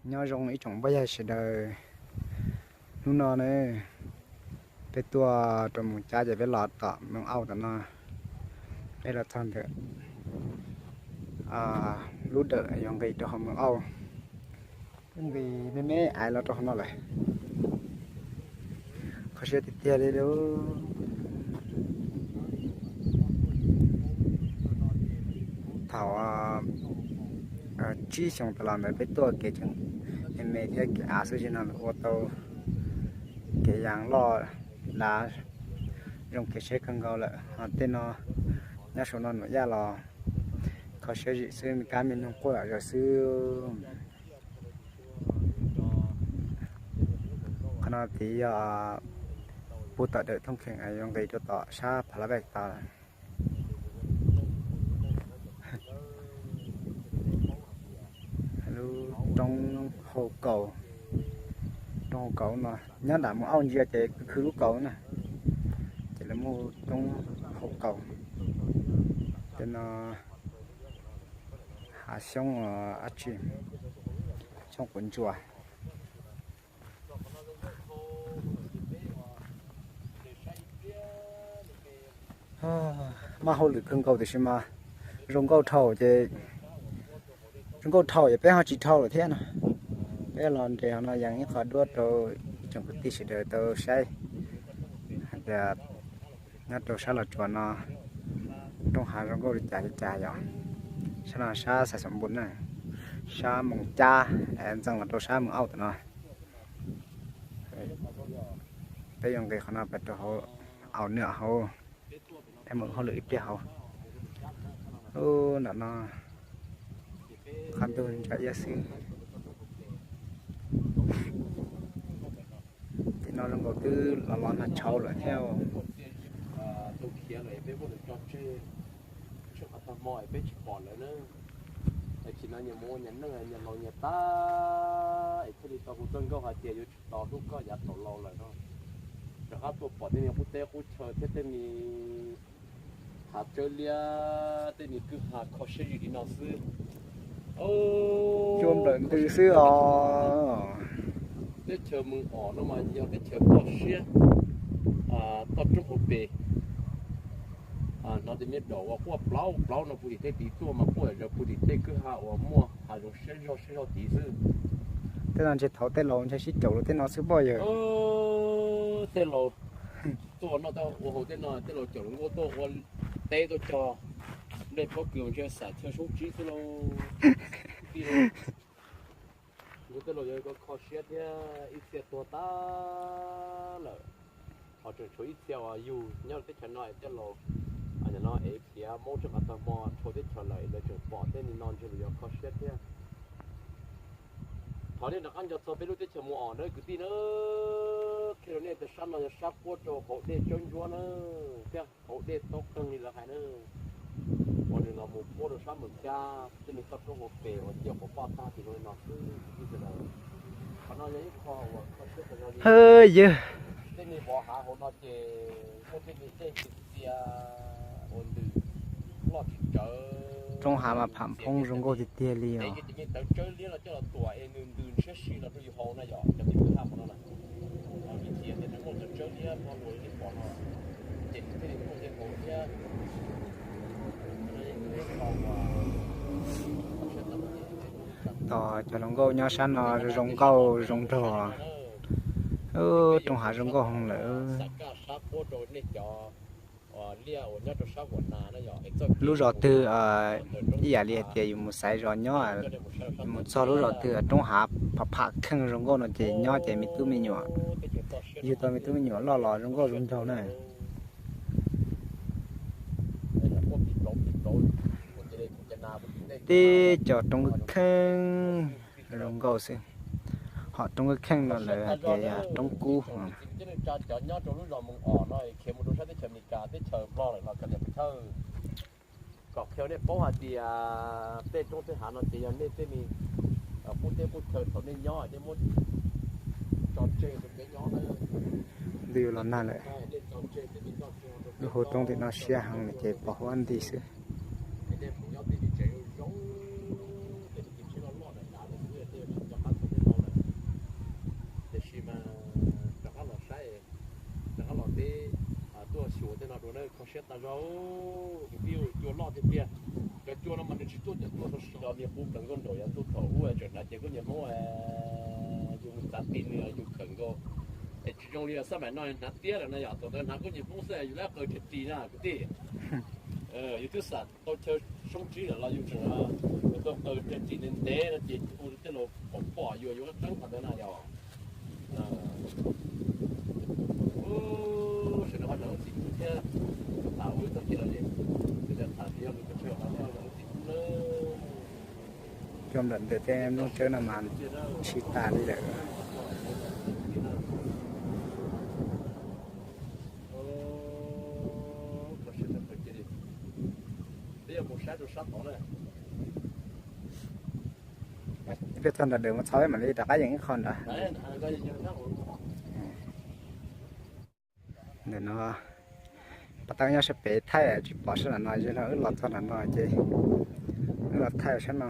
Nyob zoo ib tsoom phooj ywg sawv daws, hnub no ne, peb tuaj rau Moos Cab ces peb los tom Moos Auj tom no, peb los txog ntawm lub dawm yuav nqis rau hauv Moos Auj, nqis me me ais los rau hauv no lawm. Kho siab tiag tiag li lauj. Thaum tsib xyoos tas los ntawd peb tuaj kev tseem me me thiab kev av xwb, zaum no ua tau kev yas loj dav, zoo kev saib kawg nkaus lawm. Ho tej no nyob saum no Nuam Yaj los kho siab zim xwb, me kab me noog quaj zom zaws xwb. Qhov no tid yog puag tom dawm thooj kheem yuav nqis rau tom sab Pha La Vej tod. Lub roob hauv kaus, roob hauv kaus no nyob nram Moos Auj ntsia ces khwv khwv lub kaus na, ces lawv muaj roob hauv kaus. Tej no hav xyoob dab tsi, xyoob quav ntsuas. Maj hauj lwm kawg nkaus tiam sis mas zoo nkauj dhau ces, zoo nkauj dhau ces peb ho tsis dhau lawm thiab no. Peb los nres hauv no yees ib qho duab rau tsoom kwv tij sawv daws tau saib hais tias nyob rau sab Los Tsuas no roob hav zoo nkauj li cas li cas yom. Sab no sab Xais Xoom Npus na, sab Moos Cab, ntxeev los rau sab Moos Auj tom no. Peb yuav nqis qhov no pais rau hauv, au nws hauv, peb mus hauj lwm ib pliag hauv. Ub, nram no qhov ntug ntsa iab xwb. Tim no zoo nkaus twb los los nag tshauv lawm thiab. Tag hmo es peb tsis pom lawv na. Es tsis no nyias mus ua nyias neej nyias laus nyias tag es thiaj li tau kuv tuaj nkauj hais tias yuav tsis tos hlub koj yav thaum laus lawm no. Rov qab tuaj pom tej me qub teb qub chaw thiab tej me hav tsawb liab, tej me kwj ha kho siab zim li no xwb. Cua nplawm ntws xwb os. Teb chaws Moos Auj no mas yog teb chaws toj siab, toj roob hauv pes. Hnov tej me daum uas quaj plaub plaub no puag tim tej tid tuaj mas quaj zom zaws puag tim tej kwj ha uas muaj hav zoov siab zog siab zog tid xwb. Tej no ntshe thaum tej laus ntshe sib caum los tej no xwb poj yawg. Tej laus tuaj noj tuaj ua hauv tej no, tej laus caum hluas nkauj tuaj ua teb tuaj cog nplej pob kws mas ntshe xam chaw soob tsib xwb lauj. Ntshe tej laus yuav kho siab thiab ib txhia tuag tag lawm. Ho tseem tshuav ib txhia uas yug nyob teb chaws no es tej laus no es khiav Hmoob tseem qhov tag hmo dhau teb chaws lawm es lawv tseem pom tej li no ntshe lawv yuav kho siab thiab. Thov nej rov qab nco txog peb lub teb chaws Moos Auj nawb kwv tij na. Qhia rau nej tias sab no yog sab puab rau hauv dej Tsawb Ntsuab na, thiab hauv dej Taub Qeeg li lawv hais na. Uas nws los mus puab rau sab Moos Cab, tej me toj roob hauv pes uas cia quas poj tag tim zoo li no xwb kwv tij sawv daws. Qhov no yog ib qho uas kho siab tas zog li. Yawg, tej me vov hav hauv no ces muaj tej me dej ntws txias uas ntws loj tsis tsawv. Roob hav mas pham phoob zoo nkauj tiag tiag li os. Ces yeej tawv tsawb liab los coj los tuam es nws ntws ntshiab si los rau yus haus na yom, cov me kwj ha hauv no na. Vim tias tej no muaj cov tsawb liab pog luas li nej pom no, ces nws thiaj li tuaj tej haus thiab. Tos cov hluas nkauj nyob sab no zoo nkauj zoo nraug. Roob hav zoo nkauj heev lawm. Lub zos twg ib yam li hais tias yus mus xaiv zos nyob, yus mus txog lub zos twg roob hav pham pham kheej zoo nkauj no ces nyob ces me tub me nyuam, yug tau me tub me nyuam loj los zoo nkauj zoo nraug na. Tib co roob kheej zoo nkauj xwb. Ho roob kheej no lawv hais tias yog roob kub. Kom qhia nej paub hais tias tej roob tej hav no ces yog nej tej me qub teb qub chaw thaum nej nyob nej muab tso tseg rau kev nyob. Ntuj yuav los nag lawm. Lub hauv roob tim no siab heev ces pos huab nti xwb. Cua loj tiag tiag. Cov cua no mas nws tsis tuaj cov cua tau si los niag qub pleev nkauj nraum yav ntuj thaum ub tseem hnav ces koj niag Hmoob yus mus txav ti nws yus khawm nkaus. Es tsis zoo li xab maim no hnav tiab lawm no yom, thaum ntawd hnav koj niag Hmoob xwb yus lab qaws rag ris na kwv tij. Yus twb xam tau chaw soob tsib lawm los yus tseem tau qaws rag ris ntev ntev no ces ua tej laus pom pom yus yus qeeb qhov ntawd na yom. Sawv daws ho nrog txiv pub thiab tham ua txoj kev lom zem, tham tias yog lus pes tsawg ho nrog txiv pub na. Coj nram ntawm tej nplooj tsawb no mas tsis tas li lawm. Peb txog nram lawm mus txhawb mam li rov qab yeem ib qho nrad. Ntawm no pas tau nyob sab pem thaij tsis pom sab nram no, yog no wb los txog nram no ces wb los thaij sab no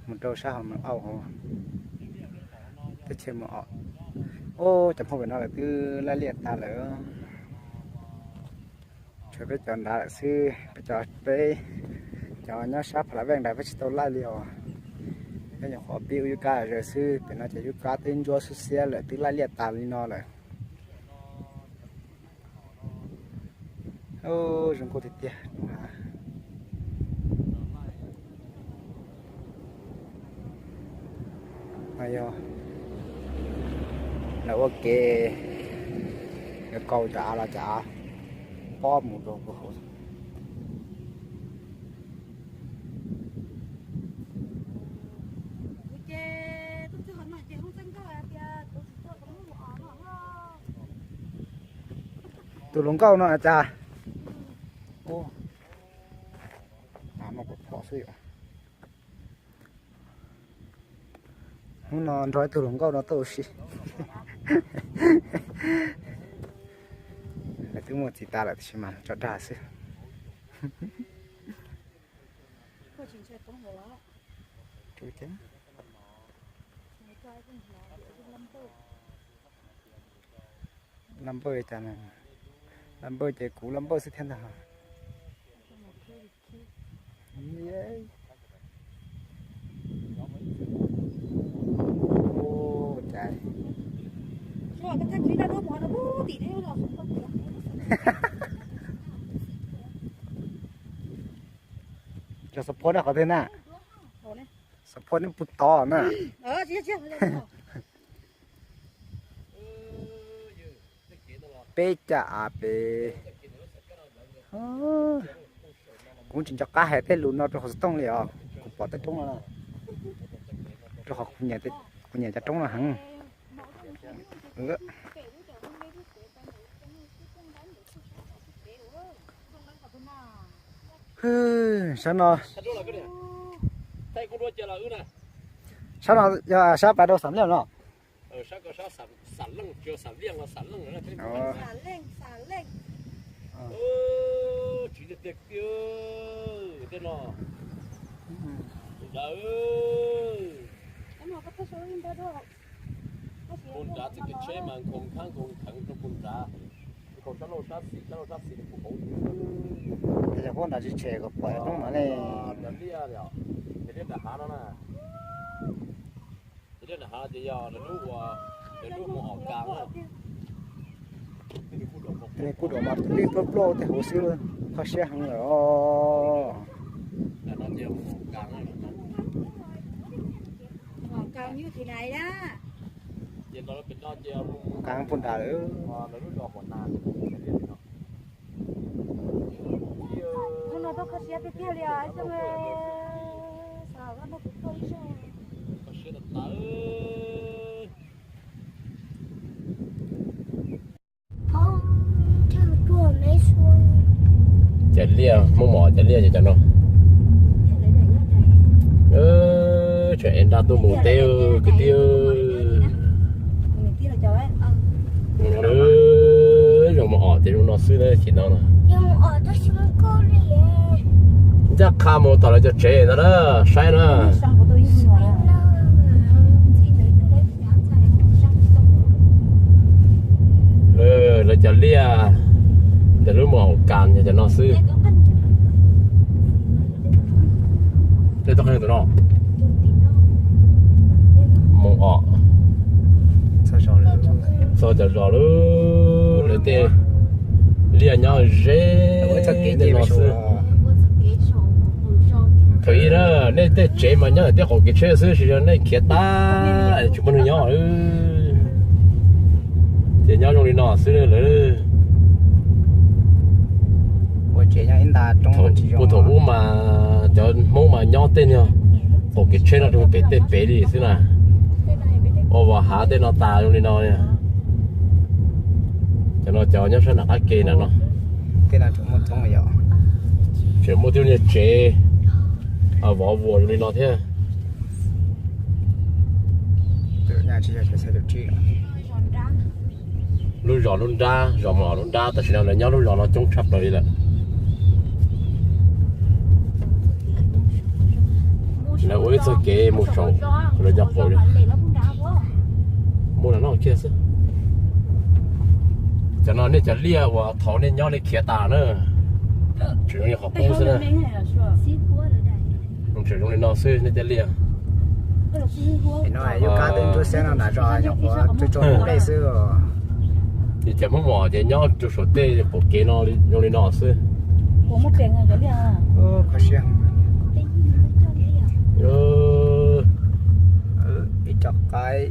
mus rau sab hauv Moos Auj hauv teb chaws Moos Auj. Ub, cov phooj ywg no lawv twb laij liaj tas lawm. Tshuav peb cov nrad lawm xwb, peb cov, peb cov nyob sab Pha La Veej nrad peb tsis tau laij li os. Peb nyuam qhuav pib ua yub kab zom zaws xwb, pem no ces yub kab twb ntsuab xwb xiab lawm, twb laij liaj tas li no lawm. Zoo nkauj tiag tiag. Yog lawv ua ke, lawv kaus cov av los cov av pob mus rau hauv. Tus hluas nkauj no cas no kuv pom xwb yom. Hnub no nrog ib tug hluas nkauj no tuaj ua si. Lawv twb muaj txiv tas lawm tiam sis mas tso dag xwb. Laj npawj cas, laj npawj ces kuv laj npawj xwb thiab ntag. Cov xov phob na qhov twg na? Xov phob neb puag tod na. Peb caj av pem. Kuv tsis nco qab hais tej lus no rau hauv xov tooj li os, kuv pom tej roob no, rau qhov kuv nyiam cov roob no heev. Sab no, sab no yog sab pas rau Xam Leej no. Puag nrad txoj kev tsheb mas nkaus khaab nkaus kheev rau puag nrad, nkaus sab laug sab xis, sab laug sab xis nws kuj hauv. Yog puag nrad tsis tshem kom pom roob no ne. Ces liaj nram hav no na, ces liaj nram hav ces yog lawv lub ua, lawv lub Moos Om Kas na. Kuj dam mas tus dej pluaj pluaj tej huv xwb, kho siab heev lawm os. Qab puag nrad lawm. Cov liaj, Hmoob Mos cov liaj ces cov no. Tseem ev nra tuaj mus teb kwv tij. Zoo Moos Om ces zoo no xwb na, chim no na. Ncaj qha mus tom lawv cov tsev ntag na, saib na. Lawv cov liaj, Cov lub mus haum kas yog cov no xwb. Tej toj qeej tus no, mus os, txog cov zos lawm, lawv tej liaj nyob ze tej no xwb. Thaum ub na, nej tej tsev mas nyob ntawm tej qaum kev tsheb xwb, sis nej khiav tag tsis muaj neeg nyob lawm. Ces nyob zoo li no xwb lawm. Ua tsev nyob ib nta roob, thaum ub mas cov Hmoob mas nyob tej niag qaum kev tsheb no rau pem tej pem li xwb na. Ua vos hav tej no tas zoo li no. Cov no cov nyob sab nram qab ke na no. Tseem muaj tej niag tsev vov vuas zoo li no thiab. Lub zos lub nrab, zos mus lub nrab, tam sim no lawv nyob lub zos no coob tshaj plaws li lawm. Lawv ua ib txoj kev mus saum lawv cov qaum. Muaj no kiag xwb. Cov no nej cov liaj uas thaum nej nyob nej khiav tas na, tseem zoo li qhov qub xwb na. Tseem zoo li no xwb nej tej liaj. Yus kab twb ntsuab xiab no nram zos nyuam qhuav tsuag tsuag dej xwb. Ces cov Hmoob Mos ces nyob rau saum tej qaum kev no zoo li no xwb. Ib co qaib.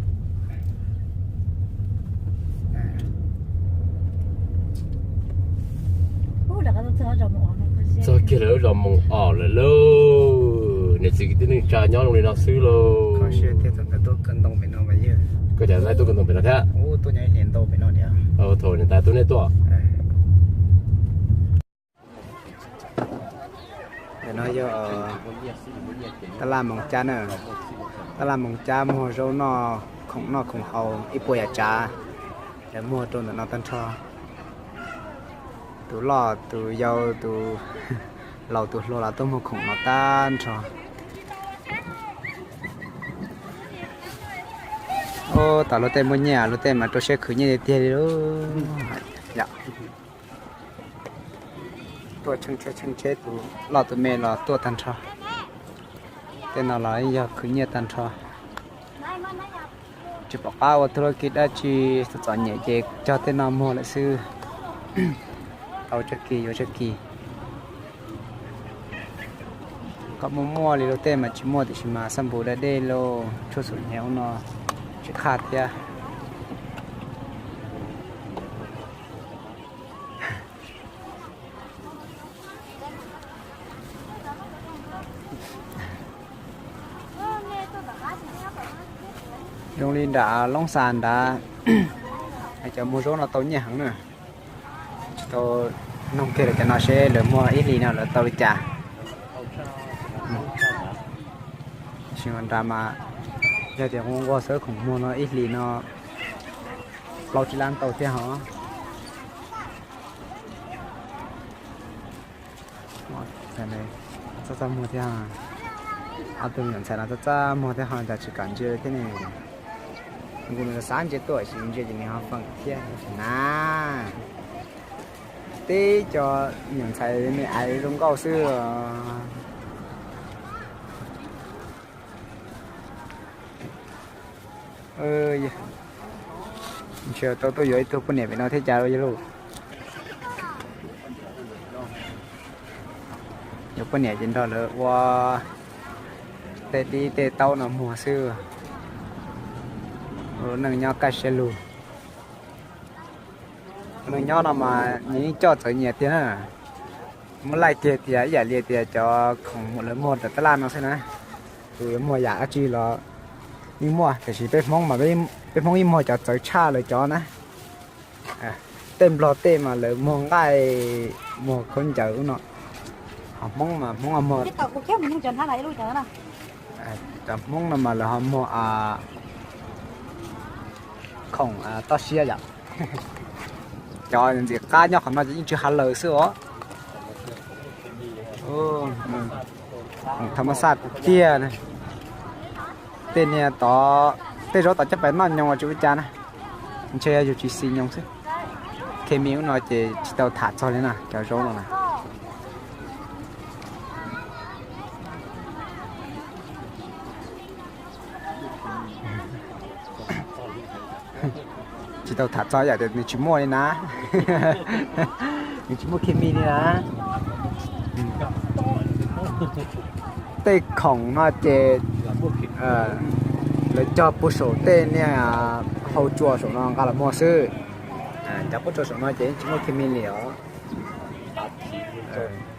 Txog kiag lawv lub zos Moos Os lawm lauj. Niam txiv kwv tij neej tsa nyob zoo li no xwb lauj. Koj cov ntawd tuaj kawm ntoo pem no thiab? Thaum niam tais tuaj nej tuaj. Ntawm no yog tab laj Moos Cab na. Tab laj Moos Cab muag zaub noj, khoom noj khoom haus ib puas yam tsav, lawv muag rau ntawm no tag nrho. Tus loj tus yau, tus laus tus hluas los tuaj muag khoom no tag nrho. Ub, tom luag tej muaj nyiaj, luag tej mas rau siab khwv nyiaj tiag tiag li lauj. Tuaj tsheej tsheb, tsheej tsheb, tus loj tus me los tuaj tag nrho. Tej no los yog khwv nyiaj tag nrho. Tsis pom qab ua tug laj kis dab tsi, txom txom nyem ces cog tej no muag lawm xwb. Tau tsawg kis yuav tsawg kis. Kom muaj muaj li luag tej mas tsis muaj, tiam sis mas xab npus da dej lauj, tshuaj xum nyiav ub no tsis qhaj thiab. Zoo li nram Loob Xas nrad, cov muag zaub no tau nyiaj heev na. Tsis tau noog kiag lawv cov no seb lawv muag ib hlis no lawv tau li cas. Tab sis nram mas yog tias nquag nquag xwb khoom muag no ib hlis no plaub tsib lab tau thiab hos. Txaj txaj muag thiab, ob tug me nyuam ntxhais no txaj txaj muag thiab ho cas tsis kam ntsia thiab ne. Nkus nws xav ntsia tuaj, tsis ntsia ces nws ho feem thiab na. Tib co me nyuam ntxhais me aiv zoo nkauj xwb os. Ntshe tau tuaj yuav ib tug poj niam pem no thiab cas yog lauj. Yuav poj niam ces nrog lawv ua tej dib tej taub no muag xwb. Neej nyob kaj siab lug. Neeg nyob no mas nyias yeej coj txawv nyias tiag na. Muab laij kiag tias ib yam li tias cov khoom lawv muag ntawm tab laj no xwb na. Tus yuav muag yam dab tsi los yeej muaj, tiam sis peb Hmoob mas peb Hmoob yeej muag cov txawv tshaj lawv cov na. Tej Nplog tej mas lawv muag nqaij, muag khaub ncaws ub no. Ho Hmoob mas Hmoob muag, cov Hmoob no mas lawv ho muag khoom toj siab yom. Cov ntxim qab nyob qhov no ces yeej tsis hav lawm xwb os. Khoom tham mas xaj tiag tiag. Tej niag tod, tej zaub tod coj pais noj nyoos tsis ua cas na. Ntshe yog yus tsis xis nyoos xwb. Khe mi ub no ces tsis tau tham txog li na, cov zaub no na. Tsis tau tham txog yam tias nws tsis muaj li na. Nws tsis muaj khe mi li na. Tej khoom no ces lawv cog puag saum tej niag hau tsua saum no nqa los muag xwb. Cov puag saum no ces yeej tsis muaj khe mi li os.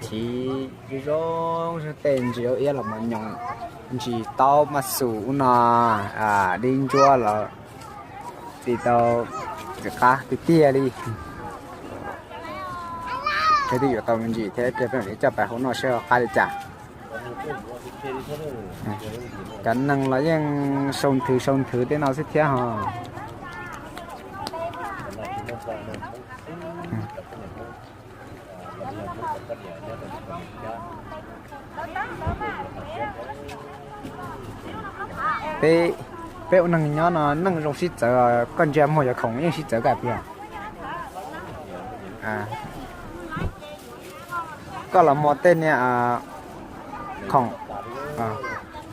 Thiv zoo zoo tej ntsis iab los mas nyoos, ntsis taub maj xus ub no, dib ntsuab los tsis tau qab tiag tiag li. Thiab twb yuav tau me ntsis thiab, peb mam li coj pais hauv noj saib qab li cas. Cov neeg los yeej sau nthwv sau nthwv tej no xwb thiab ho. Peb, peb ua neeg nyob no neej zoo sib txawv, koj ntsia muag cov khoom yeej sib txawv kawg tiag. Koj los muag tej niag khoom,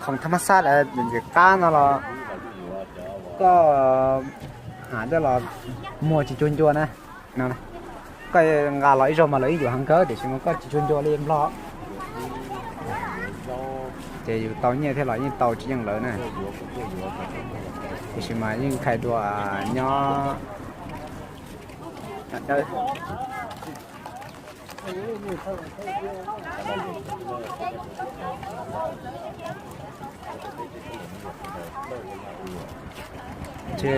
khoom thab mab xab ntxim qab no los koj hais coj los muag tsis cuag ncua na. Koj nqa los ib zaug mas lawv yeej yuav heev kawg tiam sis mas koj tsis cuag ncua li nplog. Ces yus tau nyiaj thiab los yeej tau tsis yeej lawv na. Tiam sis mas yeej khai dua nyob. Ntshe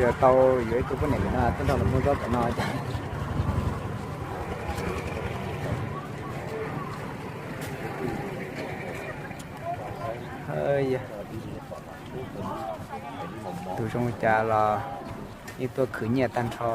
yuav tau yuav ib tug poj niam no tuaj nrog lawv muag zaub tom no. Tus zoo li cas los yeej tuaj khwv nyiaj tag nrho.